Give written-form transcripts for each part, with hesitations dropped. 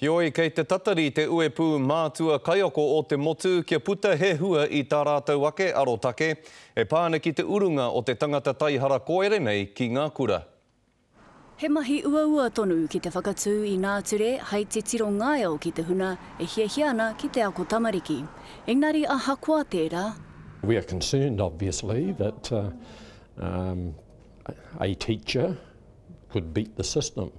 Heoi, kei te tatari te uepū mātua kaiako o te motu kia puta he hua i tā rātou ake arotake e pā ana ki te urunga o te tangata taihara koere nei ki ngā kura. He mahi uaua tonu ki te whakatū i nā ture hai titiro ngaio ki te huna e hiahia ana ki te ako tamariki. Engari ahakoa tērā. We are concerned obviously that um, a teacher could beat the system.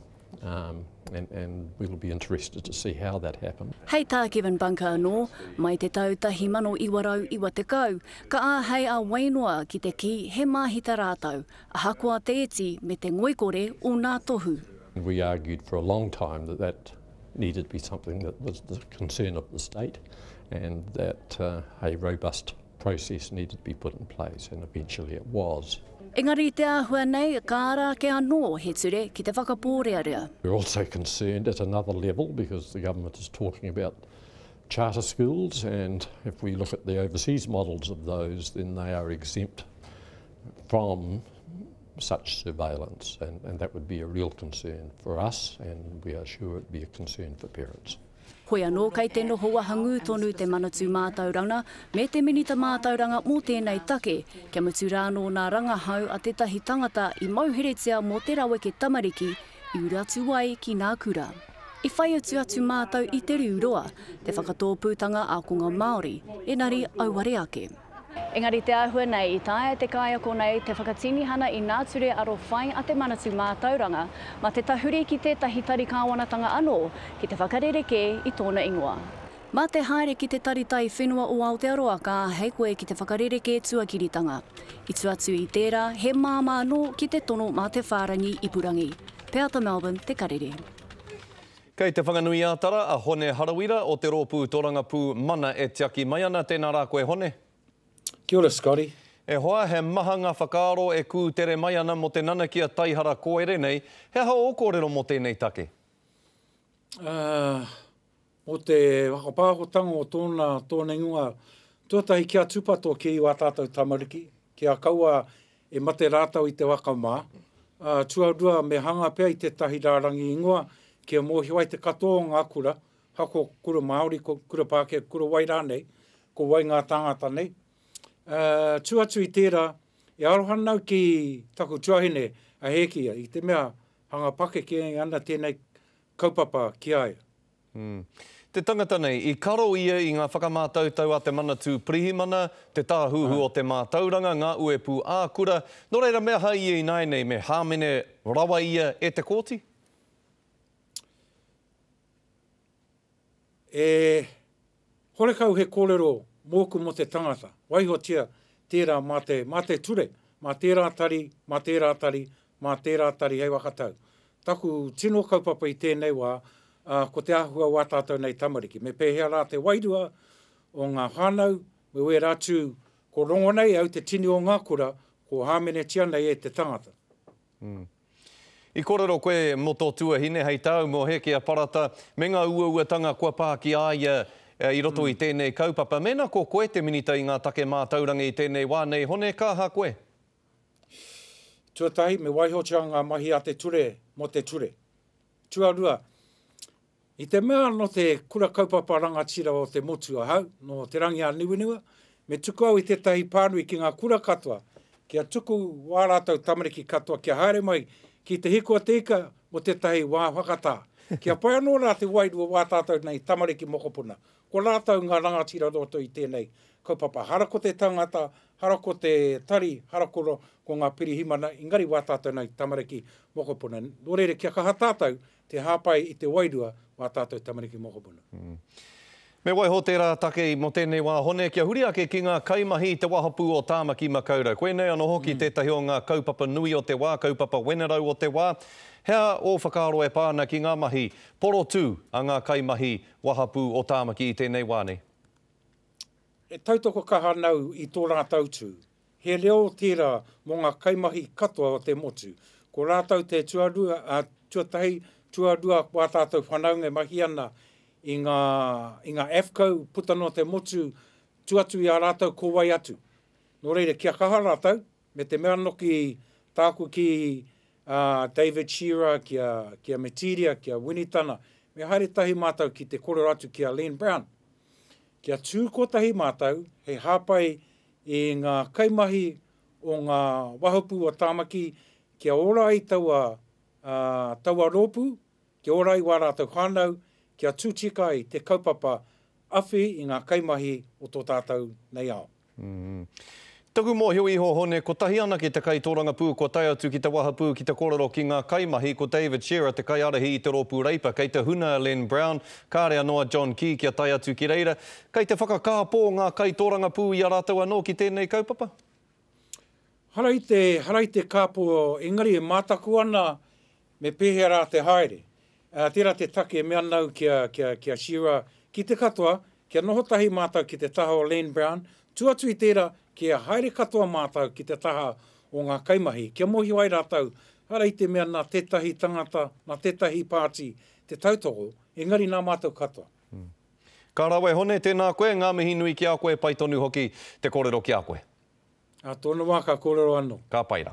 Um, and, and we'll be interested to see how that happened. Hei tā Kevin Bunker anō, mai te tau 1990, ka āhei a Wainoa ki te kī he māhita rātou, ahakoa te iti me te ngoikore o nā tohu. We argued for a long time that that needed to be something that was the concern of the state and that uh, a robust process needed to be put in place and eventually it was. Engari i te āhua nei, ka ara ake anō he ture ki te whakapōrearea. We're also concerned at another level because the government is talking about charter schools and if we look at the overseas models of those then they are exempt from such surveillance and, and that would be a real concern for us and we are sure it would be a concern for parents. Hoi anō kei te noho wahangū tonu te Manatū Mātauranga me te Minita Mātauranga mō tēnei take, kia mutu rānō nā rangahau a tētahi tangata i mauheretia mō te raweke tamariki i uru atu ai ki nā kura. I whai utu atu mātou i Te Riu Roa, te whakatōpūtanga ākonga Māori, enari auare ake. Engari te āhua nei, i taea e te kaiako nei te whakatinihana i nā ture aro whai a te Manatū Mātauranga, mā te tahuri ki tētahi tari kāwanatanga anō ki te whakarerekē i tōna ingoa. Mā te haere ki te Tari Taiwhenua o Aotearoa ka āhei koe ki te whakarerekē tuakiritanga. I tua atu i tērā, he māmā anō ki te tono mā te whārangi ipurangi. Peata Melbourne, Te Karere. Kei Te Whanganui-ā-Tara a Hone Harawira o te Rōpū Torangapū Mana e tiaki mai ana. Tēnā rā koe Hone. Kia ora Scotty. E hoa, he maha ngā whakaaro e kūtere mai ana mō te nanakia taihara koere nei. He aha ō kōrero mō tēnei take? Uh, mō te whakapāhotanga o tōna, tōna ingoa, tuatahi kia tūpato ki wā tātou tamariki, kia kaua e mate rātou i te waka mā. Ā, tuarua me hanga pea i tētahi rārangi ingoa kia mōhio ai te katoa o ngā kura, hako kura Māori, kura Pākehā, kura wai rānei, ko wai ngā tāngata nei. Ā, tū atu i tērā, e aroha ana au ki taku tuahine a Hēkia, i te mea hanga pakeke ana tēnei kaupapa ki a ia. Te tangata nei, i karo ia i ngā whakamātautau a te Manatū Pirihimana, te Tāhuhu o te Mātauranga, ngā uepū ā-kura, nō reira me aha ia ināianei, me hāmene rawa ia e te kōti? E Horekau he kōrero mōku mō te tangata, waihotia tērā mā te, mā te ture, mā tērā tari, mā tērā tari, mā tērā tari hei whakatau. Taku tino kaupapa i tēnei wā, ā, ko te āhua o ā tātou nei tamariki. Me pēhea rā te wairua o ngā whānau, me wērā atu, ko rongo nei au te tini o ngā kura, ko hāmenetia nei e te tangata. I kōrero koe mō tō tuahine hei tāu mō Hekia Parata me ngā uauatanga kua pā ki a ia i roto i tēnei kaupapa. Mēnā ko koe te Minita i ngā take mātauranga i tēnei wā nei, Hone, ka aha koe? Tuatahi, me waihotia ngā mahi a te ture mō te ture. Tuarua, I te mea nō te kura kaupapa rangatira o te motu ahau, nō Te Rangiāniwaniwa, me tuku au i tētahi pānui ki ngā kura katoa, kia tuku wā rātou tamariki katoa kia haere mai ki Te Hiku o Te Ika mō tētahi wā whakatā. Kia pai anō rā te wairua wā tātou nei tamariki mokopuna. Ko rātou ngā rangatira roto i tēnei kaupapa. Hara ko te tangata, hara ko te tari, hara ko, ko ngā pirihimana, engari wā tātou nei tamariki mokopuna. Nō reira, kia kaha tātou Te hāpai i te wairua o ā tātou tamariki mokopuna. Me waiho tērā take mō tēnei wā Hone, kia huri ake ki ngā kaimahi i te wahapū o Tāmaki Makaurau. Koinei anō hoki tētahi o ngā kaupapa nui o te wā, kaupapa wenerau o te wā. He aha ō whakaaro e pā ana ki ngā mahi porotū a ngā kaimahi wahapū o Tāmaki i tēnei wā nei? E tautoko kaha ana au i tō rātou tū. He reo tērā mō ngā kaimahi katoa o te motu. Ko rātou te tuarua, ā, tuatahi, tuarua ko ā tātou whanaunga e mahi ana i ngā, i ngā AFCO puta noa te motu, tu atu i a rātou ko wai atu. Nō reira, kia kaha rātou, me te mea noki tāku ki a David Shearer, ki a, ki a Metiria, ki a Winitana, Me haere tahi mātou ki te kōrero atu ki a Len Brown. Kia tū kotahi mātou hei hāpai i ngā kaimahi o ngā wahapū o Tāmaki kia ora ai taua, ā, taua rōpū, kia ora ai wā rātou whānau, kia tū tika ai te kaupapa awhi i ngā kaimahi o tō tātou nei ao. Taku mōhio iho Hone, kotahi anake te kaitōrangapū kua tae atu ki te wahapū ki te kōrero ki ngā kaimahi, ko David Shearer te kaiārahi i te rōpū Reipa. Kei te huna a Len Brown, kāre anō a John Key kia tae atu ki reira. Kei te whakakāpō ngā kaitōrangapū i a rātou anō ki tēnei kaupapa? Hara i te, hara i te kāpō, engari e mātaku ana me pēhea rā te haere. Ā, tērā te take e mea ana au ki a, ki a, ki a Shearer, ki te katoa, kia noho tahi mātou ki te taha o Len Brown, tū atu i tērā, kia haere katoa mātou ki te taha o ngā kaimahi, kia mōhio ai rātou, hara i te mea nā tētahi tangata, nā tētahi pāti te tautoko, engari nā mātou katoa. Ka rawe Hone, tēnā koe, ngā mihi nui ki a koe, pai tonu hoki te kōrero ki a koe. Ā tōna wā ka kōrero anō. Ka pai rā.